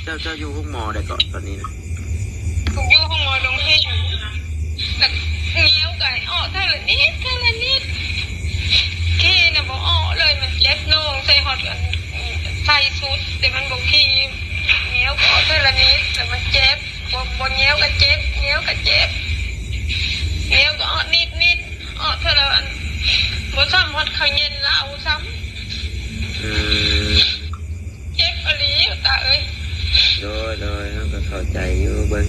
ເຈົ້າ ເຈົ້າຢູ່ໂຮງໝໍໃດເກາະຕອນນີ້ນະ? ຢູ່ໂຮງໝໍດົງເຫັນ ແລ້ວແງວກໍອອກເທື່ອລະນິດ ເທື່ອລະນິດ ຂີ້ນະບໍ່ອອກເລີຍ ມັນເຈັບໜອງ ໃສ່ຮອດ ໃສ່ຊຸດ ແຕ່ມັນບໍ່ຂີ້ ແງວກໍອອກເທື່ອລະນິດ ແລ້ວມັນເຈັບ ບໍ່ ບໍ່ແງວກໍເຈັບ ແງວກໍເຈັບ ແງວກໍອອກນິດໆ ອອກເທື່ອລະອັນ ບໍ່ຊ້ຳຮອດເຂົ້າເຢັນລາວຊ້ຳ. ອືມ ເຈັບອີ່ຫຼີຕາເອີຍ. ໂດຍ ໂດຍ ເຮົາກໍເຂົ້າໃຈຢູ່ ເບິ່ງ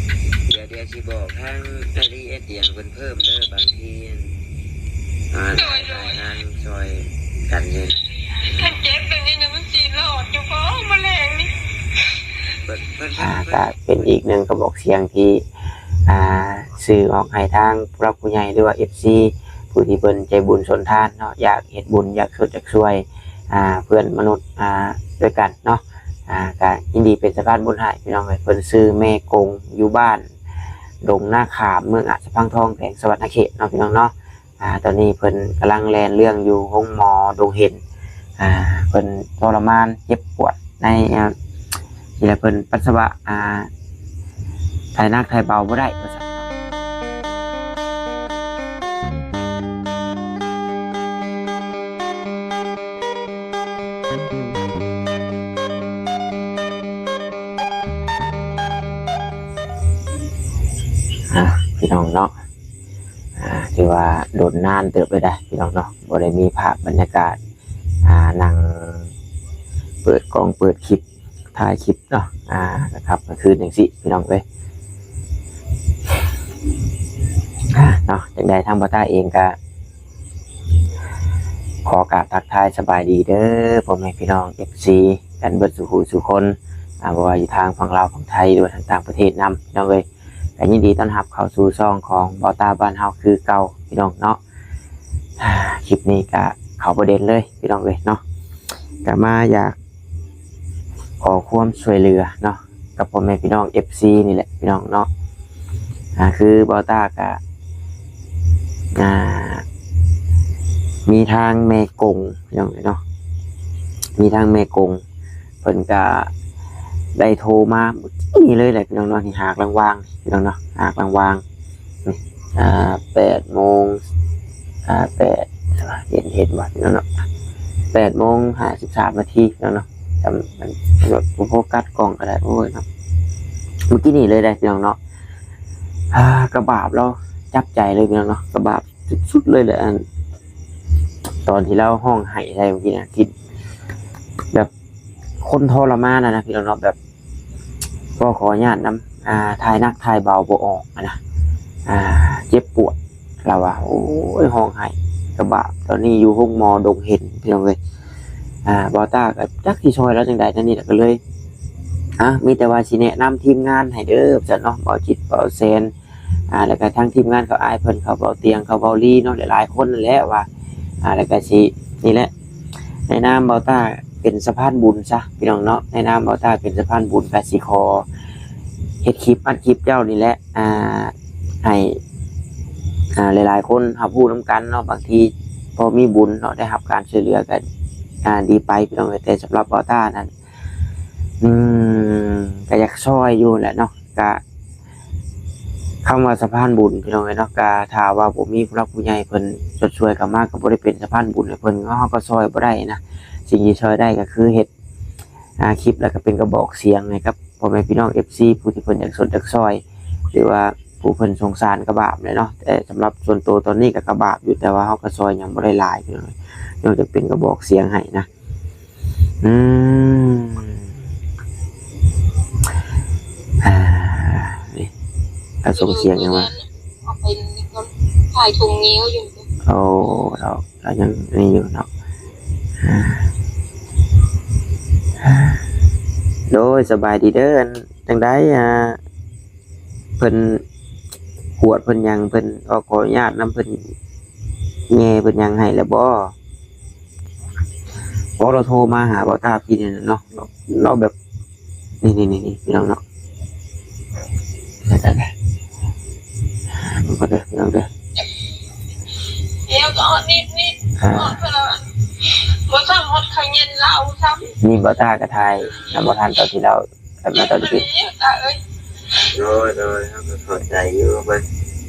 ດຽວ ດຽວຊິບອກທາງອາລີເອດຽງເພິ່ນເພີ່ມເດີ ບາງທີ ໂດຍ ໂດຍ ຫາງານຊ່ອຍກັນຢູ່ ຄັນເຈັບແບບນີ້ນະ ມັນຊິລອດຢູ່ບໍ່ມະແລງນີ້? ເພິ່ນ ເພິ່ນ ອ່າ ເພິ່ນ ກໍເປັນອີກໜຶ່ງກະບອກສຽງທີ່ ອ່າ ສື່ອອກໃຫ້ທາງຜູ້ຫຼັກຜູ້ໃຫຍ່ ຫຼືວ່າເອັຟຊີ ຜູ້ທີ່ເພິ່ນໃຈບຸນສົນທານເນາະ ຢາກເຮັດບຸນ ຢາກຊົດຢາກຊ່ວຍ ອ່າ ເພື່ອນມະນຸດ ອ່າ ດ້ວຍກັນເນາະ ອ່າ ກະຍິນດີເປັນສະພານບຸນໃຫ້ພີ່ນ້ອງເອີຍ. ເພິ່ນຊື່ແມ່ກົງ ຢູ່ບ້ານດົງນາຂາມ ເມືອງອາດສະພັງທອງ ແຂວງສະຫວັນນະເຂດເນາະ ພີ່ນ້ອງເນາະ. ອ່າ ຕອນນີ້ເພິ່ນກຳລັງແລ່ນເລື່ອງຢູ່ໂຮງໝໍດົງເຫັນ ອ່າ ເພິ່ນທໍລະມານເຈັບປວດໃນ ອ່າ ນີ້ແຫຼະ ເພິ່ນປັດສະວະ ອ່າ ຖ່າຍໜັກຖ່າຍເບົາບໍ່ໄດ້ວ່າຊັ້ນ. ອ່າ ພີ່ນ້ອງເນາະ ອ່າ ຖືວ່າດົນນານເຕີບເລີຍເດ້ພີ່ນ້ອງເນາະ ບໍ່ໄດ້ມີພາບບັນຍາກາດ ອ່າ ນັ່ງເປີດກ້ອງເປີດຄລິບ ຖ່າຍຄລິບເນາະ ອ່າ ກະຄ່ຳກະຄືນຈັ່ງຊີ້ພີ່ນ້ອງເອີຍ. ອ່າ ເນາະ ຈັ່ງໃດທາງບ່າວຕ້າເອງກະຂໍກາບທັກທາຍສະບາຍດີເດີ ພໍ່ແມ່ພີ່ນ້ອງເອັຟຊີກັນເບິດສູ່ຜູ້ສູ່ຄົນ ອ່າ ບໍ່ວ່າຢູ່ທາງຝັ່ງລາວ ຝັ່ງໄທ ຫຼືວ່າທາງຕ່າງປະເທດນຳ ພີ່ນ້ອງເອີຍ. ກະຍິນດີຕ້ອນຮັບເຂົ້າສູ່ຊ່ອງຂອງບ່າວຕ້າບ້ານເຮົາຄືເກົ່າ ພີ່ນ້ອງເນາະ. ຄລິບນີ້ກະເຂົ້າປະເດັນເລີຍພີ່ນ້ອງເອີຍເນາະ ກະມາຢາກຂໍຄວາມຊ່ວຍເຫຼືອເນາະ ກັບພໍ່ແມ່ພີ່ນ້ອງເອັຟຊີນີ້ແຫຼະພີ່ນ້ອງເນາະ. ອ່າ ຄືບ່າວຕ້າກະ ອ່າ ມີທາງແມ່ກົງພີ່ນ້ອງເອີຍເນາະ ມີທາງແມ່ກົງ ເພິ່ນກະໄດ້ໂທມາມື້ກີ້ນີ້ເລີຍແຫຼະພີ່ນ້ອງເນາະ. ນີ້ຫາກລາງວາງພີ່ນ້ອງເນາະ ຫາກລາງວາງ ນີ້ ອ່າ ແປດໂມງ ອ່າ ແປດ ເຫັນ ເຫັນບໍ່ພີ່ນ້ອງເນາະ ແປດໂມງຫ້າສິບສາມນາທີພີ່ນ້ອງເນາະ. ຈຳ ໂຟກັສກ້ອງກໍໄດ້ ໂອ້ຍເນາະ ມື້ກີ້ນີ້ເລີຍໄດ໋ພີ່ນ້ອງເນາະ. ອ່າ ກະບາບລາວຈັບໃຈເລີຍພີ່ນ້ອງເນາະ ກະບາບສຸດໆເລີຍແຫຼະ ອັນ ຕອນທີ່ລາວຮ້ອງໄຫ້ໃສ່ມື້ກີ້ນະ ທີ່ແບບ ຄົນທໍລະມານນະ ພີ່ນ້ອງເນາະ ແບບ ກໍຂໍອະນຸຍາດນຳ ອ່າ ຖ່າຍໜັກຖ່າຍເບົາບໍ່ອອກຫັ້ນນະ ອ່າ ເຈັບປວດ ລາວວ່າ ໂອ້ຍ ຮ້ອງໄຫ້ກະບາບ. ຕອນນີ້ຢູ່ໂຮງໝໍດົງເຫັນ ພີ່ນ້ອງເອີຍ. ອ່າ ບ່າວຕ້າກະຈັກຊິຊ່ອຍລາວຈັ່ງໃດ ແນວນີ້ລະກະເລີຍ ອ່າ ມີແຕ່ວ່າຊິແນະນຳທີມງານໃຫ້ເດີ ວ່າຊັ້ນເນາະ ບ່າວຈິດ ບ່າວແຊນ ອ່າ ແລ້ວກະທາງທີມງານເຂົາ ອ້າຍເພິ່ນເຂົາ ເບົາຕຽງເຂົາ ເບົາລີເນາະ ຫຼາຍໆຄົນນັ້ນແຫຼະວ່າ ອ່າ ແລ້ວກະຊິ ນີ້ແຫຼະ ໃນນາມບ່າວຕ້າເປັນສະພານບຸນຊະພີ່ນ້ອງເນາະ ໃນນາມບ່າວຕ້າເປັນສະພານບຸນ ກະຊິຂໍເຮັດຄລິບ ອັດຄລິບເຈົ້ານີ້ແຫຼະ ອ່າ ໃຫ້ ອ່າ ຫຼາຍໆຄົນຮັບຮູ້ນຳກັນເນາະ. ບາງທີພໍມີບຸນເນາະ ໄດ້ຮັບການຊ່ວຍເຫຼືອກະ ອ່າ ດີໄປພີ່ນ້ອງເອີຍ. ແຕ່ສຳລັບບ່າວຕ້ານັ້ນ ອືມ ກະຢາກຊ່ອຍຢູ່ແຫຼະເນາະ ກະ ຄຳວ່າສະພານບຸນພີ່ນ້ອງເອີຍເນາະ ກະຖ້າວ່າບໍ່ມີຜູ້ຫຼັກຜູ້ໃຫຍ່ເພິ່ນຊົດຊ່ວຍເຂົ້າມາ ກະບໍ່ໄດ້ເປັນສະພານບຸນໃຫ້ເພິ່ນ ເຮົາກະຊ່ອຍບໍ່ໄດ້ນະ. ສິ່ງທີ່ຊ່ອຍໄດ້ກະຄືເຮັດ ອ່າ ຄລິບ ແລ້ວກະເປັນກະບອກສຽງໃຫ້ກັບພໍ່ແມ່ພີ່ນ້ອງເອັຟຊີ ຜູ້ທີ່ເພິ່ນຢາກຊົດຢາກຊ່ອຍ ຫຼືວ່າຜູ້ເພິ່ນສົງສານກະບາບແຫຼະເນາະ. ແຕ່ສຳລັບສ່ວນໂຕຕອນນີ້ກະ ກະບາບຢູ່ ແຕ່ວ່າເຮົາກະຊ່ອຍຫຍັງບໍ່ໄດ້ຫຼາຍພີ່ນ້ອງ ນອກຈາກເປັນກະບອກສຽງໃຫ້ນະ. ອືມ ອ່າ ນີ້ ລາວສົ່ງສຽງຫຍັງວະ? ເປັນຄົນຂາຍຖົງງຽວຢູ່. ໂອ້ ລາວ ລາວຍັງນີ້ຢູ່ເນາະ. ໂດຍ ສະບາຍດີເດີ ອັນ ຈັ່ງໃດ ອ່າ ເພິ່ນກວດເພິ່ນຫຍັງ ເພິ່ນຂໍອະນຸຍາດນຳ ເພິ່ນແຍ່ເພິ່ນຫຍັງໃຫ້ແລ້ວບໍ່? ເພາະລາວໂທມາຫາບ່າວຕ້າພີ່ນີ້ເນາະ ລາວແບບ ນີ້ໆໆ ພີ່ນ້ອງເນາະ ເບິ່ງກ່ອນເດີ ພີ່ນ້ອງເດີ ດຽວກໍອອກນິດໆ ອ່າ ອອກເທື່ອລະ ບໍ່ຊ້ຳຮອດເຂົ້າເຢັນລາວຊ້ຳ. ນີ້ບ່າວຕ້າກໍຖ່າຍນຳບໍ່ທັນ ຕອນທີ່ລາວ ກັນມາຕອນນີ້. ໂດຍ ໂດຍ ເຮົາກໍເຂົ້າໃຈຢູ່. ເບິ່ງ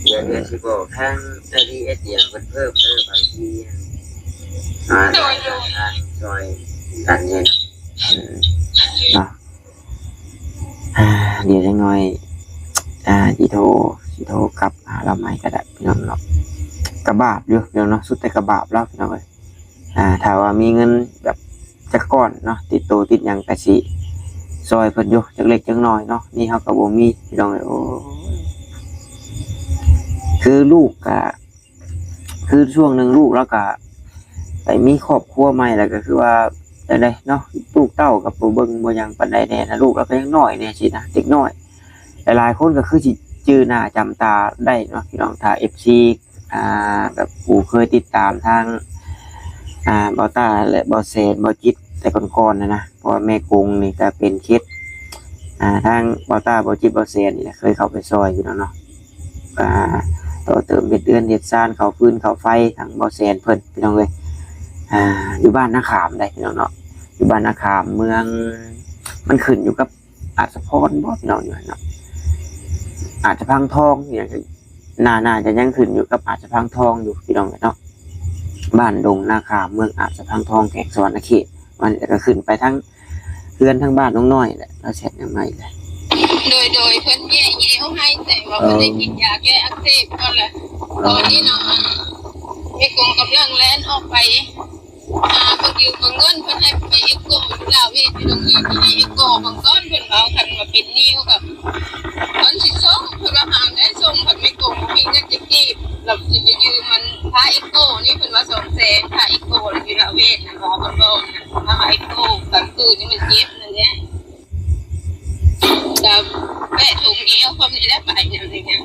ດຽວ ເອີ ດຽວຊິບອກທາງ ລາຍລະອຽດຫຍັງເພິ່ນເພີ່ມເດີ ບາງທີ ອ່າ ໂດຍ ໂດຍ ທາງຊ່ອຍກັນນີ້ນະ. ເອີ ເນາະ ອ່າ ດຽວຈັກໜ້ອຍ ອ່າ ຊິໂທ ຊິໂທກັບຫາລາວໃໝ່ກໍໄດ້ ພີ່ນ້ອງເນາະ. ກະບາບຢູ່ ພີ່ນ້ອງເນາະ ສຸດແຕ່ກະບາບລາວ ພີ່ນ້ອງເອີຍ. ອ່າ ຖ້າວ່າມີເງິນແບບຈັກກ້ອນເນາະ ຕິດໂຕຕິດຫຍັງກະຊິຊ່ອຍເພິ່ນຢູ່ຈັກເລັກຈັກນ້ອຍເນາະ. ນີ້ເຮົາກໍບໍ່ມີ ພີ່ນ້ອງເອີຍ. ໂອ້ຍ ຄືລູກກະ ຄືຊ່ວງໜຶ່ງລູກລາວກະໄປມີຄອບຄົວໃໝ່ ແລ້ວກໍຄືວ່າຈັ່ງໃດເນາະ ລູກເຕົ້າກໍບໍ່ເບິ່ງບໍ່ຫຍັງປານໃດແດ່ນະ. ລູກລາວກໍຍັງນ້ອຍແດ່ຊີ້ນະ ເດັກນ້ອຍ. ຫຼາຍໆຄົນກໍຄືຊິຈື່ໜ້າຈຳຕາໄດ້ເນາະ ພີ່ນ້ອງ ຖ້າເອັຟຊີ ອ່າ ແບບຜູ້ເຄີຍຕິດຕາມທາງ ອ່າ ບ່າວຕ້າ ແລະ ບ່າວແສນ ບ່າວຈິດ ແຕ່ກ່ອນໆນະນະ. ເພາະວ່າແມ່ກົງນີ້ກໍເປັນເຂດ ອ່າ ທາງບ່າວຕ້າ ບ່າວຈິດ ບ່າວແສນນີ້ແຫຼະ ເຄີຍເຂົ້າໄປຊ່ອຍ ພີ່ນ້ອງເນາະ. ອ່າ ຕໍ່ເຕີມເຮັດເຮືອນເຮັດຊານ ເຂົ້າຟືນເຂົ້າໄຟ ທາງບ່າວແສນເພິ່ນ ພີ່ນ້ອງເອີຍ. ອ່າ ຢູ່ບ້ານນາຂາມໄດ໋ ພີ່ນ້ອງເນາະ ຢູ່ບ້ານນາຂາມ ເມືອງ ມັນຂຶ້ນຢູ່ກັບ ອາດສະພອນບໍ່ ພີ່ນ້ອງ ຢູ່ຫັ້ນເນາະ ອາດສະພັງທອງອີ່ຫຍັງ ໜ້າ ໜ້າຈະຍັງຂຶ້ນຢູ່ກັບອາດສະພັງທອງຢູ່ ພີ່ນ້ອງເອີຍເນາະ. ບ້ານດົງນາຂາມ ເມືອງອາດສະພັງທອງ ແຂວງສະຫວັນນະເຂດ. ມັນກໍຂຶ້ນໄປທາງເຮືອນທາງບ້ານນ້ອງນ້ອຍແຫຼະ. ລາວແຊັດຫຍັງມາອີກແຫຼະ? ໂດຍ ໂດຍ ເພິ່ນແກ້ແອວໃຫ້ ແຕ່ວ່າ ເອີ ເພິ່ນໄດ້ກິນຢາແກ້ອັກເສບກ່ອນແຫຼະ. ເອີ ຕອນນີ້ເນາະ ແມ່ກົງກຳລັງແລ່ນອອກໄປ ຫາເພິ່ນຢືມເງິນ ເພິ່ນໃຫ້ໄປເອັກໂກຢູ່ລາວເວດ ຢູ່ໂຮງໝໍ ເພິ່ນໃຫ້ເອັກໂກເບິ່ງກ່ອນ ເພິ່ນເວົ້າ ຄັນວ່າເປັນນິ້ວກໍເພິ່ນຊິສົ່ງ ເພິ່ນວ່າຫາແນວສົ່ງ ເພິ່ນແມ່ກົງບໍ່ມີເງິນຈັກກີບ ແລ້ວຊິໄປຢືມມັນຄ່າເອັກໂກນີ້ ເພິ່ນວ່າສອງແສນ ຄ່າເອັກໂກຢູ່ລາວເວດນະ ໝໍເພິ່ນບອກນະ ຄ່າເອັກໂກກາງຄືນນີ້ມັນເຈັບນັ້ນແຫຼະ. ກໍແປະຖົງແອວຄວາມນີ້ແຫຼະ ໄປນຳນີ້ນະ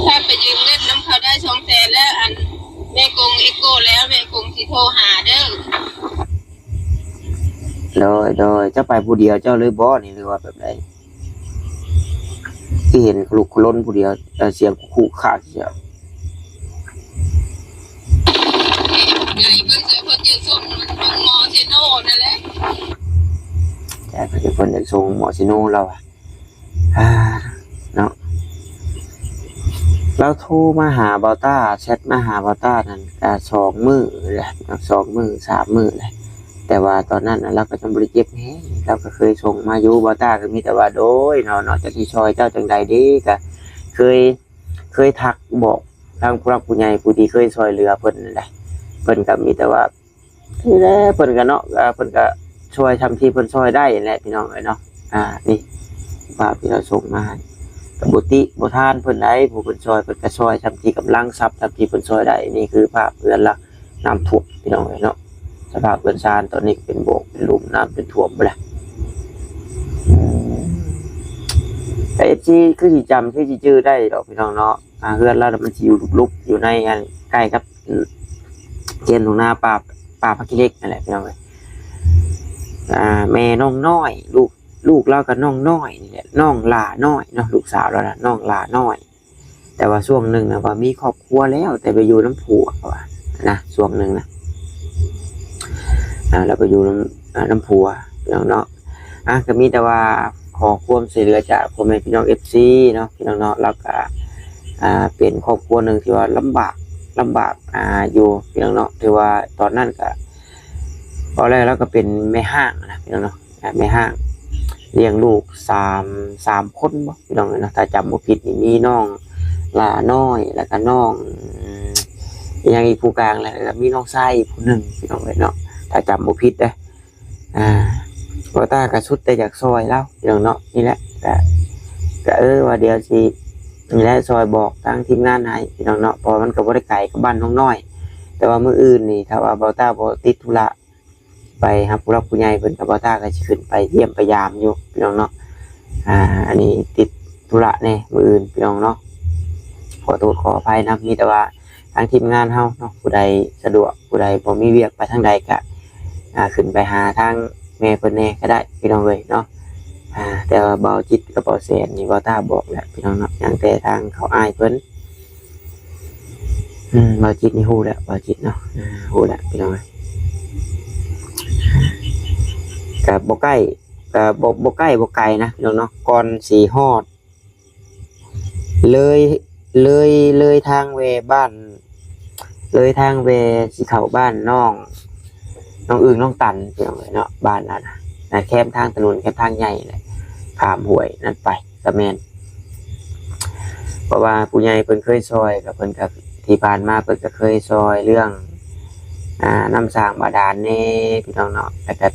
ຖ້າໄປຢືມເງິນນຳເຂົາໄດ້ສອງແສນແລ້ວ ອັນ ແມ່ກົງເອັກໂກແລ້ວ ແມ່ກົງຊິໂທຫາເດີ. ໂດຍ ໂດຍ ເຈົ້າໄປຜູ້ດຽວເຈົ້າເລີຍບໍ່ນີ້ ຫຼືວ່າແບບໃດ? ຄືເຫັນລຸກຄົນຜູ້ດຽວ ແຕ່ສຽງຄຸກຄາກເສຍ. ໃຫຍ່ເພິ່ນເສີເພິ່ນຈະສົ່ງໂຮງໝໍເຊໂນນັ້ນແຫຼະ ໃຊ່ ເພິ່ນຈະສົ່ງໂຮງໝໍເຊໂນລາວ ອ່າ ເນາະ. ລາວໂທມາຫາບ່າວຕ້າ ແຊັດມາຫາບ່າວຕ້ານັ້ນກະສອງມື້ແຫຼະ ສອງມື້ສາມມື້ແຫຼະ. ແຕ່ວ່າຕອນນັ້ນນະ ລາວກໍຍັງບໍ່ໄດ້ເຈັບແຮງ ລາວກໍເຄີຍສົ່ງມາຢູ່. ບ່າວຕ້າກໍມີແຕ່ວ່າ ໂດຍເນາະ ເນາະ ຈັກຊິຊ່ອຍເຈົ້າຈັ່ງໃດເດ ກໍເຄີຍ ເຄີຍທັກບອກທາງຜູ້ຫຼັກຜູ້ໃຫຍ່ຜູ້ທີ່ເຄີຍຊ່ອຍເຫຼືອເພິ່ນນັ້ນແຫຼະ ເພິ່ນກໍມີແຕ່ວ່າ ນີ້ແຫຼະ ເພິ່ນກໍເນາະ ເພິ່ນກໍຊ່ວຍຊ່ຳທີ່ເພິ່ນຊ່ອຍໄດ້ແຫຼະ ພີ່ນ້ອງເອີຍເນາະ. ອ່າ ນີ້ພາບທີ່ລາວສົ່ງມາໃຫ້ ກໍບໍ່ຕິບໍ່ທານເພິ່ນໃດ ຜູ້ເພິ່ນຊ່ອຍ ເພິ່ນກໍຊ່ອຍຊ່ຳທີ່ກຳລັງຊັບ ຊ່ຳທີ່ເພິ່ນຊ່ອຍໄດ້. ນີ້ຄືພາບເຮືອນລາວນ້ຳຖ້ວມ ພີ່ນ້ອງເອີຍເນາະ. ສະພາບເຮືອນຊານຕອນນີ້ກໍເປັນໂບກເປັນຫຼຸມ ນ້ຳຈົນຖ້ວມເບິດແຫຼະ. ອືມ ແຕ່ເອັຟຊີຄືຊິຈຳ ຄືຊິຈື່ໄດ້ດອກ ພີ່ນ້ອງເນາະ. ອ່າ ເຮືອນລາວມັນຊິຢູ່ລຸບໆ ຢູ່ໃນ ອັນ ໃກ້ກັບ ເຂດທົ່ງນາ ປ່າ ປ່າຜັກຂີ້ເຫຼັກນັ້ນແຫຼະ ພີ່ນ້ອງເອີຍ. ອ່າ ແມ່ນ້ອງນ້ອຍ ລູກ ລູກລາວກໍນ້ອງນ້ອຍນີ້ແຫຼະ ນ້ອງຫຼ້ານ້ອຍເນາະ ລູກສາວລາວນະ ນ້ອງຫຼ້ານ້ອຍ. ແຕ່ວ່າຊ່ວງໜຶ່ງນະວ່າມີຄອບຄົວແລ້ວ ແຕ່ໄປຢູ່ນຳຜົວ ເຂົາວ່ານະ ຊ່ວງໜຶ່ງນະ ອ່າ ແລ້ວໄປຢູ່ນຳ ອ່າ ນຳຜົວ ພີ່ນ້ອງເນາະ. ອ່າ ກໍມີແຕ່ວ່າຂໍຄວາມຊ່ວຍເຫຼືອຈາກພໍ່ແມ່ພີ່ນ້ອງເອັຟຊີເນາະ ພີ່ນ້ອງເນາະ. ແລ້ວກໍ ອ່າ ເປັນຄອບຄົວໜຶ່ງທີ່ວ່າລຳບາກ ລຳບາກ ອ່າ ຢູ່ ພີ່ນ້ອງເນາະ. ຖືວ່າຕອນນັ້ນກໍ ເວົ້າແລ້ວລາວກໍເປັນແມ່ຮ້າງນະ ພີ່ນ້ອງເນາະ ແມ່ຮ້າງ ລ້ຽງລູກສາມ ສາມຄົນບໍ ພີ່ນ້ອງເອີຍເນາະ ຖ້າຈຳບໍ່ຜິດນີ້. ມີນ້ອງຫຼ້ານ້ອຍ ແລ້ວກໍນ້ອງ ອີຫຍັງອີກ ຜູ້ກາງ ແລ້ວກໍມີນ້ອງຊາຍອີກຜູ້ໜຶ່ງ ພີ່ນ້ອງເອີຍເນາະ ຖ້າຈຳບໍ່ຜິດເດ້. ອ່າ ບ່າວຕ້າກໍສຸດແຕ່ຢາກຊ່ອຍລາວ ພີ່ນ້ອງເນາະ. ນີ້ແຫຼະ ກໍ ກໍ ເອີ ວ່າດຽວຊິ ນີ້ແຫຼະ ຊ່ອຍບອກທາງທີມງານໃຫ້ ພີ່ນ້ອງເນາະ ເພາະວ່າມັນກໍບໍ່ໄດ້ໄກກັບບ້ານນ້ອງນ້ອຍ. ແຕ່ວ່າມື້ອື່ນນີ້ ຖ້າວ່າບ່າວຕ້າບໍ່ຕິດທຸລະ ໄປຫາຜູ້ຫຼັກຜູ້ໃຫຍ່ເພິ່ນ ກໍບ່າວຕ້າກໍຊິຂຶ້ນໄປຢ້ຽມໄປຢາມຢູ່ ພີ່ນ້ອງເນາະ. ອ່າ ອັນນີ້ຕິດທຸລະແດ່ມື້ອື່ນ ພີ່ນ້ອງເນາະ ຂໍໂທດຂໍອະໄພນຳ. ມີແຕ່ວ່າທາງທີມງານເຮົາເນາະ ຜູ້ໃດສະດວກ ຜູ້ໃດບໍ່ມີວຽກໄປທາງໃດ ກໍ ອ່າ ຂຶ້ນໄປຫາທາງແມ່ເພິ່ນແດ່ກໍໄດ້ ພີ່ນ້ອງເອີຍເນາະ. ອ່າ ແຕ່ວ່າບ່າວຈິດກັບບ່າວແສນນີ້ ບ່າວຕ້າບອກແລ້ວ ພີ່ນ້ອງເນາະ ຍັງແຕ່ທາງເຂົາອ້າຍເພິ່ນ. ອືມ ບ່າວຈິດນີ້ຮູ້ແລ້ວ ບ່າວຈິດເນາະ ອ່າ ຮູ້ແລ້ວ ພີ່ນ້ອງເອີຍ. ກໍບໍ່ໃກ້ ກໍບໍ່ ບໍ່ໃກ້ບໍ່ໄກນະພີ່ນ້ອງເນາະ ກ່ອນຊິຮອດ ເລີຍ ເລີຍ ເລີຍທາງແວ່ບ້ານ ເລີຍທາງແວ່ຊິເຂົ້າບ້ານນ້ອງ ນ້ອງອຶ່ງ ນ້ອງຕັນ ພີ່ນ້ອງເອີຍເນາະ ບ້ານນັ້ນນະ ແຄມທາງຖະໜົນ ແຄມທາງໃຫຍ່ແຫຼະ ຂ້າມຫ້ວຍນັ້ນໄປກໍແມ່ນ ເພາະວ່າຜູ້ໃຫຍ່ເພິ່ນເຄີຍຊ່ອຍ ກໍເພິ່ນກໍ ທີ່ຜ່ານມາເພິ່ນກໍເຄີຍຊ່ອຍເລື່ອງ ອ່າ ນ້ຳສ້າງບາດານແດ່ພີ່ນ້ອງເນາະ ແລ້ວກໍ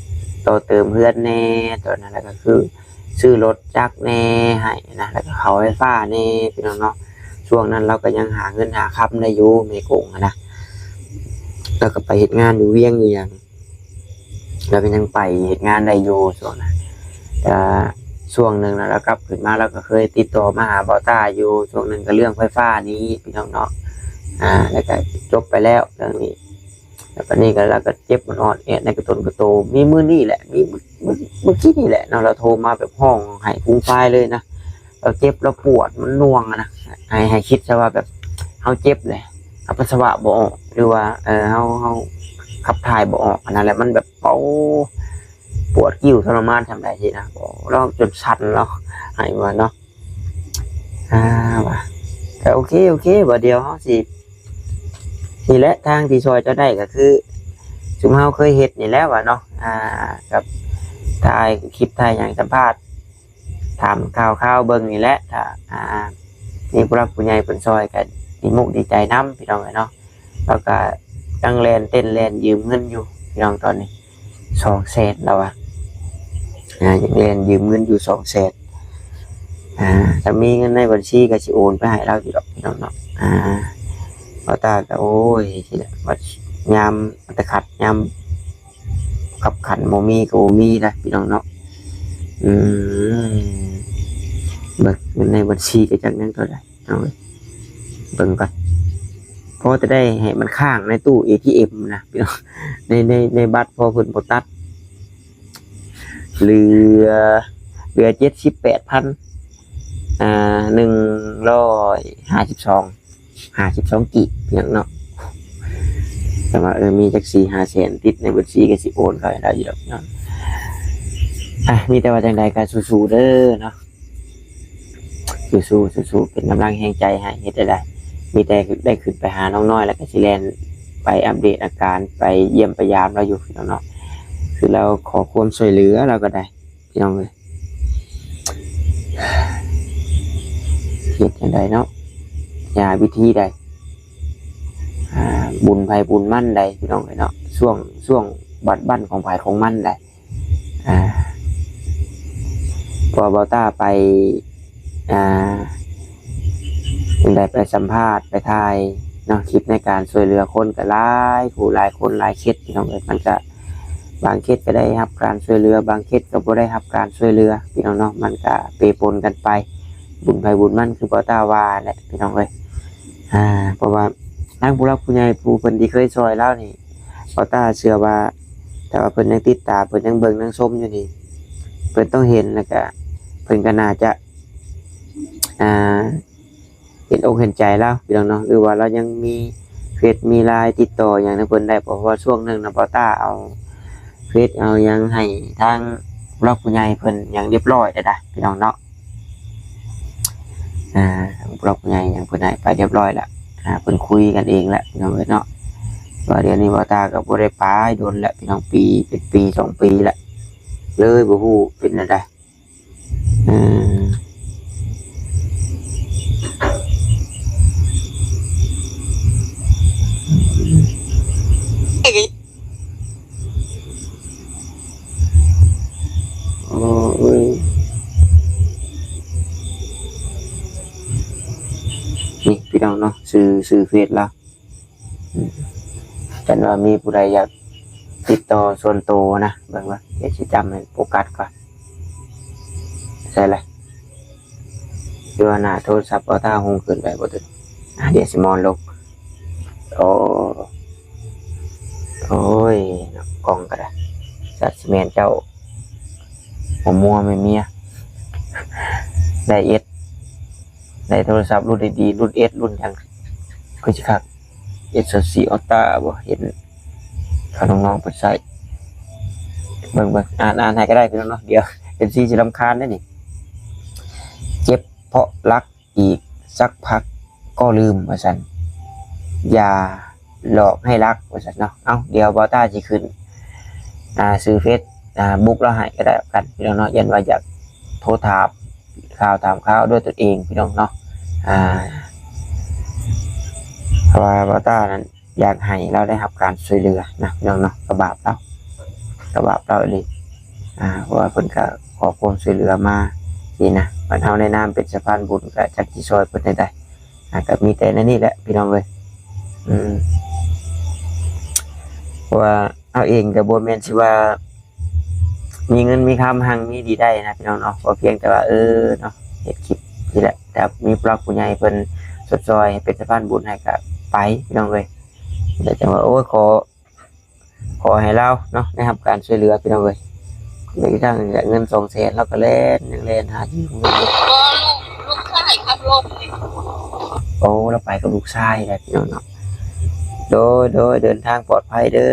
ຕໍ່ເຕີມເຮືອນແດ່ ຕອນນັ້ນ ແລ້ວກໍຄື ຊື້ລົດຈັກແດ່ໃຫ້ນະ ແລ້ວກໍເຂົ້າໄຟຟ້າແດ່ພີ່ນ້ອງເນາະ ຊ່ວງນັ້ນລາວກໍຍັງຫາເງິນຫາຄຳໄດ້ຢູ່ ແມ່ກົງຫັ້ນນະ ລາວກໍໄປເຮັດງານຢູ່ວຽງຢູ່ຫຍັງ ລາວກໍຍັງໄປເຮັດງານໄດ້ຢູ່ຊ່ວງນັ້ນ ແຕ່ວ່າຊ່ວງໜຶ່ງນະ ລາວກັບຂຶ້ນມາ ລາວກໍເຄີຍຕິດຕໍ່ມາຫາບ່າວຕ້າຢູ່ ຊ່ວງໜຶ່ງກໍເລື່ອງໄຟຟ້ານີ້ພີ່ນ້ອງເນາະ ອ່າ ແລ້ວກໍຈົບໄປແລ້ວເລື່ອງນີ້ ແລ້ວບັດນີ້ກໍ ລາວກໍເຈັບມັນອອດແອດໃນກະຕົນກະໂຕ ມີມື້ນີ້ແຫຼະ ມີມື້ ມື້ ມື້ກີ້ນີ້ແຫຼະເນາະ ລາວໂທມາແບບຮ້ອງໄຫ້ຟູມຟາຍເລີຍນະ ລາວເຈັບ ລາວປວດ ມັນໜ່ວງນະ ໃຫ້ ໃຫ້ຄິດຊະວ່າແບບເຮົາເຈັບແຫຼະ ເຮົາປັດສະວະບໍ່ອອກ ຫຼືວ່າ ເອີ ເຮົາ ເຮົາຂັບຖ່າຍບໍ່ອອກຫັ້ນນະ ແລ້ວມັນແບບ ໂອ້ ປວດກິ້ວທໍລະມານສ່ຳໃດຊີ້ນະ ໂອ້ ລາວຈົນສັ່ນ ລາວໄຫ້ວ່າເນາະ ອ່າ ວ່າ ກໍໂອເຄ ໂອເຄ ວ່າດຽວເຮົາຊິ ນີ້ແຫຼະ ທາງທີ່ຊ່ອຍເຈົ້າໄດ້ກໍຄື ຊຸມເຮົາເຄີຍເຮັດນີ້ແຫຼະວ່າເນາະ ອ່າ ກັບຖ່າຍຄລິບ ຖ່າຍຫຍັງ ສຳພາດ ຖາມຂ່າວຄາວເບິ່ງນີ້ແຫຼະ ຖ້າ ອ່າ ມີຜູ້ຫຼັກຜູ້ໃຫຍ່ເພິ່ນຊ່ອຍກໍດີມຸກດີໃຈນຳ ພີ່ນ້ອງເອີຍເນາະ ແລ້ວກໍຍັງແລ່ນເຕັ້ນແລ່ນຢືມເງິນຢູ່ ພີ່ນ້ອງ ຕອນນີ້ ສອງແສນ ລາວວ່າ ອ່າ ຍັງແລ່ນຢືມເງິນຢູ່ ສອງແສນ ອ່າ ຖ້າມີເງິນໃນບັນຊີກໍຊິໂອນໄປໃຫ້ລາວຢູ່ດອກ ພີ່ນ້ອງເນາະ ອ່າ ບ່າວຕ້າກໍ ໂອ້ຍ ຊິແຫຼະ ບັດຍາມອັດຕະຂັດ ຍາມຄັບຂັນບໍ່ມີກໍບໍ່ມີນະ ພີ່ນ້ອງເນາະ ອືມ ເບິ່ງເງິນໃນບັນຊີກໍຈັກຍັງເທົ່າໃດ ເອົາເບິ່ງກ່ອນ ພໍແຕ່ໄດ້ໃຫ້ມັນຄ້າງໃນຕູ້ເອທີເອັມນະ ພີ່ນ້ອງ ໃນ ໃນ ໃນບັດ ພໍເພິ່ນບໍ່ຕັດ ເຫຼືອ ເຫຼືອເຈັດສິບແປດພັນ ອ່າ ໜຶ່ງຮ້ອຍຫ້າສິບສອງ ຫ້າສິບສອງກີບ ພີ່ນ້ອງເນາະ ແຕ່ວ່າ ເອີ ມີຈັກສີ່ຫ້າແສນຕິດໃນບັນຊີກໍຊິໂອນເຂົ້າໃຫ້ລາວຢູ່ດອກເນາະ ອ່ະ ມີແຕ່ວ່າຈັ່ງໃດກໍສູ້ໆເດີເນາະ ສູ້ໆ ສູ້ໆ ເປັນກຳລັງແຮງໃຈໃຫ້ ເຮັດໄດ້ ມີແຕ່ໄດ້ຂຶ້ນໄປຫານ້ອງນ້ອຍ ແລ້ວກໍຊິແລ່ນໄປອັບເດດອາການ ໄປຢ້ຽມໄປຢາມລາວຢູ່ ພີ່ນ້ອງເນາະ ຄືລາວຂໍຄວາມຊ່ວຍເຫຼືອ ລາວກໍໄດ້ ພີ່ນ້ອງເອີຍ ເຮັດຈັ່ງໃດເນາະ ຫາວິທີໃດ ອ່າ ບຸນໃຜບຸນມັນໃດ ພີ່ນ້ອງເອີຍເນາະ ຊ່ວງ ຊ່ວງບັດບັ້ນຂອງໃຜຂອງມັນໃດ ອ່າ ເພາະວ່າບ່າວຕ້າໄປ ອ່າ ຈັ່ງໃດ ໄປສຳພາດ ໄປຖ່າຍເນາະ ຄລິບໃນການຊ່ວຍເຫຼືອຄົນກໍຫຼາຍຜູ້ຫຼາຍຄົນຫຼາຍເຂດ ພີ່ນ້ອງເອີຍ ມັນກໍ ບາງເຂດກໍໄດ້ຮັບການຊ່ວຍເຫຼືອ ບາງເຂດກໍບໍ່ໄດ້ຮັບການຊ່ວຍເຫຼືອ ພີ່ນ້ອງເນາະ ມັນກໍເປປົນກັນໄປ ບຸນໃຜບຸນມັນ ຄືບ່າວຕ້າວ່າແຫຼະ ພີ່ນ້ອງເອີຍ ອ່າ ເພາະວ່າທາງຜູ້ຫຼັກຜູ້ໃຫຍ່ ຜູ້ເພິ່ນທີ່ເຄີຍຊ່ອຍລາວນີ້ ບ່າວຕ້າເຊື່ອວ່າ ຖ້າວ່າເພິ່ນຍັງຕິດຕາມ ເພິ່ນຍັງເບິ່ງຍັງຊົມຢູ່ນີ້ ເພິ່ນຕ້ອງເຫັນ ແລ້ວກະເພິ່ນກໍໜ້າຈະ ອ່າ ເຫັນອົກເຫັນໃຈລາວ ພີ່ນ້ອງເນາະ ຫຼືວ່າລາວຍັງມີເຟສມີລາຍຕິດຕໍ່ຫຍັງນຳເພິ່ນໄດ້ ເພາະວ່າຊ່ວງໜຶ່ງນະ ບ່າວຕ້າເອົາເຟສເອົາຫຍັງໃຫ້ທາງຜູ້ຫຼັກຜູ້ໃຫຍ່ເພິ່ນຫຍັງຮຽບຮ້ອຍແລ້ວນະ ພີ່ນ້ອງເນາະ ອ່າ ຜູ້ຫຼັກຜູ້ໃຫຍ່ຫຍັງເພິ່ນໃຫ້ໄປຮຽບຮ້ອຍແລ້ວ ອ່າ ເພິ່ນຄຸຍກັນເອງແລ້ວ ພີ່ນ້ອງເອີຍເນາະ ວ່າດຽວນີ້ບ່າວຕ້າກໍບໍ່ໄດ້ໄປດົນແລ້ວ ພີ່ນ້ອງ ປີ ເປັນປີສອງປີແລ້ວ ເລີຍບໍ່ຮູ້ເປັນແນວໃດ. ເອີ ໂອ້ຍ ນີ້ພີ່ນ້ອງເນາະ ຊື່ ຊື່ເຟສລາວ. ອືມ ຄັນວ່າມີຜູ້ໃດຢາກຕິດຕໍ່ສ່ວນໂຕນະ ເບິ່ງວ່າ ດຽວຊິຈຳໃຫ້ໂຟກັສກ່ອນ ໃສ່ລະ ຫຼືວ່າໜ້າໂທລະສັບເອົາຕາຫົງຂຶ້ນໄປບໍ່ຕື່ມ ອ່າ ດຽວຊິມອນລົງ ໂອ້ ໂອ້ຍ ກ້ອງກໍໄດ້ ສັດຊິແມ່ນເຈົ້າ ຫົວມົວແມ່ເມຍ ໄດ້ເອັດ ໄດ້ໂທລະສັບລຸ້ນດີໆ ລຸ້ນເອັດ ລຸ້ນຫຍັງ ຄືຊິຄັກ ເອັດສິບສີ່ອັລຕາບໍ ເຫັນເຂົານ້ອງໆເພິ່ນໃຊ້ ເບິ່ງໆ ອ່ານ ອ່ານໃຫ້ກໍໄດ້ພີ່ນ້ອງເນາະ ດຽວ ເອັຟຊີຊິລຳຄານເດ້ນີ້. ເຈັບເພາະລັກ ອີກສັກພັກກໍລືມວ່າຊັ້ນ ຢ່າຫຼອກໃຫ້ລັກວ່າຊັ້ນເນາະ. ເອົ້າ ດຽວບ່າວຕ້າຊິຂຶ້ນ ອ່າ ຊື່ເຟສ ອ່າ ບຸກລາວໃຫ້ກໍໄດ້ກັນ ພີ່ນ້ອງເນາະ, ຢ້ານວ່າຢາກໂທຖາມຂ່າວຖາມຂ່າວດ້ວຍຕົນເອງ ພີ່ນ້ອງເນາະ. ອ່າ ເພາະວ່າບ່າວຕ້ານັ້ນ ຢາກໃຫ້ລາວໄດ້ຮັບການຊ່ວຍເຫຼືອນະ ພີ່ນ້ອງເນາະ. ກະບາບລາວ ກະບາບລາວອີ່ຫຼີ ອ່າ ເພາະວ່າເພິ່ນກະຂໍຄວາມຊ່ວຍເຫຼືອມາຊີ້ນະ, ບັດເຮົາໃນນາມເປັນສະພານບຸນ ກະຈັກຊິຊ່ອຍເພິ່ນແນວໃດ. ອ່າ ກະມີແຕ່ແນວນີ້ແຫຼະ ພີ່ນ້ອງເອີຍ. ອືມ ເພາະວ່າເຮົາເອງກະບໍ່ແມ່ນຊິວ່າ ມີເງິນມີຄຳຮັ່ງມີດີໄດ້ນະ ພີ່ນ້ອງເນາະ, ກໍພຽງແຕ່ວ່າ ເອີ ເນາະ ເຮັດຄລິບນີ້ແຫຼະ, ແຕ່ມີຜູ້ຫຼັກຜູ້ໃຫຍ່ເພິ່ນຊົດຊ່ອຍໃຫ້ເປັນສະພານບຸນໃຫ້ກໍໄປ ພີ່ນ້ອງເອີຍ. ແຕ່ຈັ່ງວ່າ ໂອ້ຍ ຂໍ ຂໍໃຫ້ລາວເນາະ ໄດ້ຮັບການຊ່ວຍເຫຼືອ ພີ່ນ້ອງເອີຍ. ແມ້ກະທັ້ງເງິນສອງແສນ ລາວກໍແລ່ນ ຍັງແລ່ນຫາຢູ່. ບໍ່ ລູກ ລູກຊາຍຂັບລົດ. ໂອ້ ລາວໄປກັບລູກຊາຍແຫຼະ ພີ່ນ້ອງເນາະ. ໂດຍ ໂດຍ ເດີນທາງປອດໄພເດີ.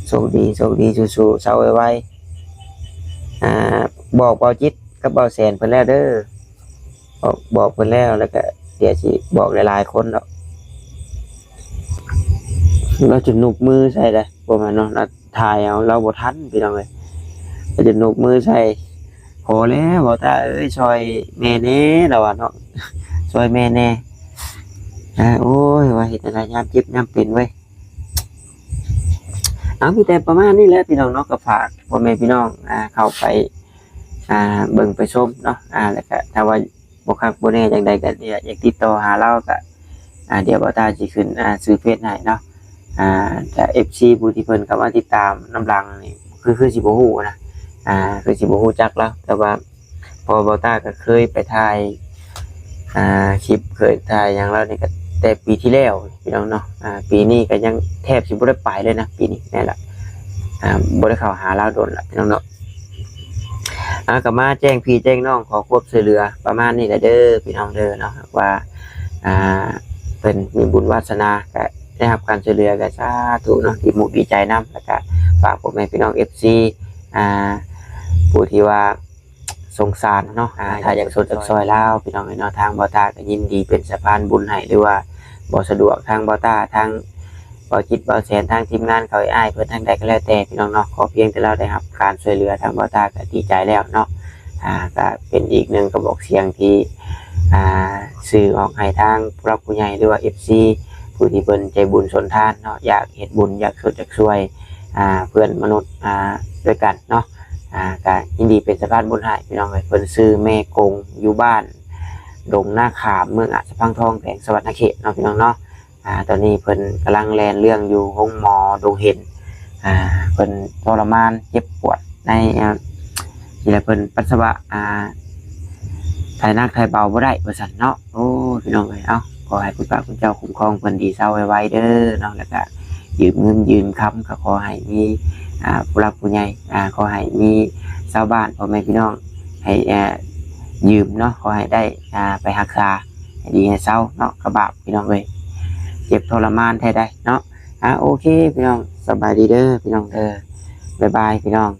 ໂຊກດີ ໂຊກດີ ສູ້ໆ ເຊົາໄວໆ. ອ່າ ບອກບ່າວຈິດກັບບ່າວແສນເພິ່ນແລ້ວເດີ, ບອກ ບອກເພິ່ນແລ້ວ ແລ້ວກະດຽວຊິບອກຫຼາຍໆຄົນດອກ. ລາວຈົນນົບມືໃສ່ເດ້ ບໍ່ແມ່ນເນາະ, ລາວຖ່າຍເອົາ ລາວບໍ່ທັນ ພີ່ນ້ອງເອີຍ. ລາວຈົນນົບມືໃສ່ ຂໍແລ້ວ ບ່າວຕ້າເອີຍ ຊ່ອຍແມ່ແດ່ ລາວວ່າເນາະ, ຊ່ອຍແມ່ແດ່. ອ່າ ໂອ້ຍ ວ່າເຮັດແນວໃດ ຍາມເຈັບຍາມເປັນເວີຍ. ເອົາ ມີແຕ່ປະມານນີ້ແຫຼະ ພີ່ນ້ອງເນາະ, ກໍຝາກພໍ່ແມ່ພີ່ນ້ອງ ອ່າ ເຂົ້າໄປ ອ່າ ເບິ່ງໄປຊົມເນາະ. ອ່າ ແລ້ວກໍຖ້າວ່າບໍ່ຄັກບໍ່ແນ່ຈັ່ງໃດກໍ ຢາກ ຢາກຕິດຕໍ່ຫາລາວກໍ ອ່າ ດຽວບ່າວຕ້າຊິຂຶ້ນ ອ່າ ຊື່ເຟສໃຫ້ເນາະ. ອ່າ ແຕ່ເອັຟຊີຜູ້ທີ່ເພິ່ນເຂົ້າມາຕິດຕາມນຳຫຼັງນີ້ ຄື ຄືຊິບໍ່ຮູ້ນະ, ອ່າ ຄືຊິບໍ່ຮູ້ຈັກລາວ, ແຕ່ວ່າ ເພາະວ່າບ່າວຕ້າກໍເຄີຍໄປຖ່າຍ ອ່າ ຄລິບ ເຄີຍຖ່າຍຫຍັງລາວນີ້ກໍແຕ່ປີທີ່ແລ້ວ ພີ່ນ້ອງເນາະ. ອ່າ ປີນີ້ກໍຍັງແທບຊິບໍ່ໄດ້ໄປເລີຍນະ ປີນີ້ ແມ່ນລະ. ອ່າ ບໍ່ໄດ້ເຂົ້າຫາລາວດົນລະ ພີ່ນ້ອງເນາະ. ອ່າ ກໍມາແຈ້ງພີ່ແຈ້ງນ້ອງ ຂໍຄວາມຊ່ວຍເຫຼືອປະມານນີ້ແຫຼະເດີ ພີ່ນ້ອງເດີເນາະ. ວ່າ ອ່າ ເພິ່ນມີບຸນວາສະໜາ ກໍໄດ້ຮັບການຊ່ວຍເຫຼືອ ກໍສາທຸເນາະ, ດີມຸກດີໃຈນຳ. ແລ້ວກໍຝາກພໍ່ແມ່ພີ່ນ້ອງເອັຟຊີ ອ່າ ຜູ້ທີ່ວ່າ ສົງສານເນາະ ອ່າ ຖ້າຢາກຊົດຢາກຊ່ອຍລາວ ພີ່ນ້ອງເອີຍເນາະ, ທາງບ່າວຕ້າກໍຍິນດີເປັນສະພານບຸນໃຫ້ ຫຼືວ່າບໍ່ສະດວກ ທາງບ່າວຕ້າ ທາງບ່າວຈິດ ບ່າວແສນ ທາງທີມງານເຂົາ ອ້າຍເພິ່ນ ທາງໃດກໍແລ້ວແຕ່ ພີ່ນ້ອງເນາະ, ຂໍພຽງແຕ່ລາວໄດ້ຮັບການຊ່ວຍເຫຼືອ ທາງບ່າວຕ້າກໍດີໃຈແລ້ວເນາະ. ອ່າ ກໍເປັນອີກໜຶ່ງກະບອກສຽງທີ່ ອ່າ ສື່ອອກໃຫ້ທາງຜູ້ຫຼັກຜູ້ໃຫຍ່ ຫຼືວ່າເອັຟຊີ ຜູ້ທີ່ເພິ່ນໃຈບຸນສົນທານເນາະ, ຢາກເຮັດບຸນ ຢາກຊົດຢາກຊ່ວຍ ອ່າ ເພື່ອນມະນຸດ ອ່າ ດ້ວຍກັນເນາະ. ອ່າ ກະຍິນດີເປັນສະພານບຸນໃຫ້ ພີ່ນ້ອງເອີຍ. ເພິ່ນຊື່ແມ່ກົງ ຢູ່ບ້ານດົງນາຂາມ ເມືອງອາດສະພັງທອງ ແຂວງສະຫວັນນະເຂດເນາະ ພີ່ນ້ອງເນາະ. ອ່າ ຕອນນີ້ເພິ່ນກຳລັງແລ່ນເລື່ອງຢູ່ໂຮງໝໍດົງເຫັນ. ອ່າ ເພິ່ນທໍລະມານເຈັບປວດໃນ ອ່າ ທີ່ລະເພິ່ນປັດສະວະ ອ່າ ຖ່າຍໜັກຖ່າຍເບົາບໍ່ໄດ້ວ່າຊັ້ນເນາະ. ໂອ້ ພີ່ນ້ອງເອີຍ ເອົ້າ ຂໍໃຫ້ຄຸນພະຄຸນເຈົ້າຄຸ້ມຄອງເພິ່ນດີເຊົາໄວໆເດີເນາະ. ແລ້ວກະຢືມເງິນຢືມຄຳ ກໍຂໍໃຫ້ມີ ອ່າ ຜູ້ຫຼັກຜູ້ໃຫຍ່ ອ່າ ຂໍໃຫ້ມີຊາວບ້ານ ພໍ່ແມ່ພີ່ນ້ອງໃຫ້ ອ່າ ຢືມເນາະ, ຂໍໃຫ້ໄດ້ ອ່າ ໄປຮັກສາໃຫ້ດີໃຫ້ເຊົາເນາະ. ກະບາບ ພີ່ນ້ອງເອີຍ ເຈັບທໍລະມານແທ້ໃດເນາະ. ອ່າ ໂອເຄ ພີ່ນ້ອງ ສະບາຍດີເດີ ພີ່ນ້ອງເດີ ບາຍບາຍ ພີ່ນ້ອງ.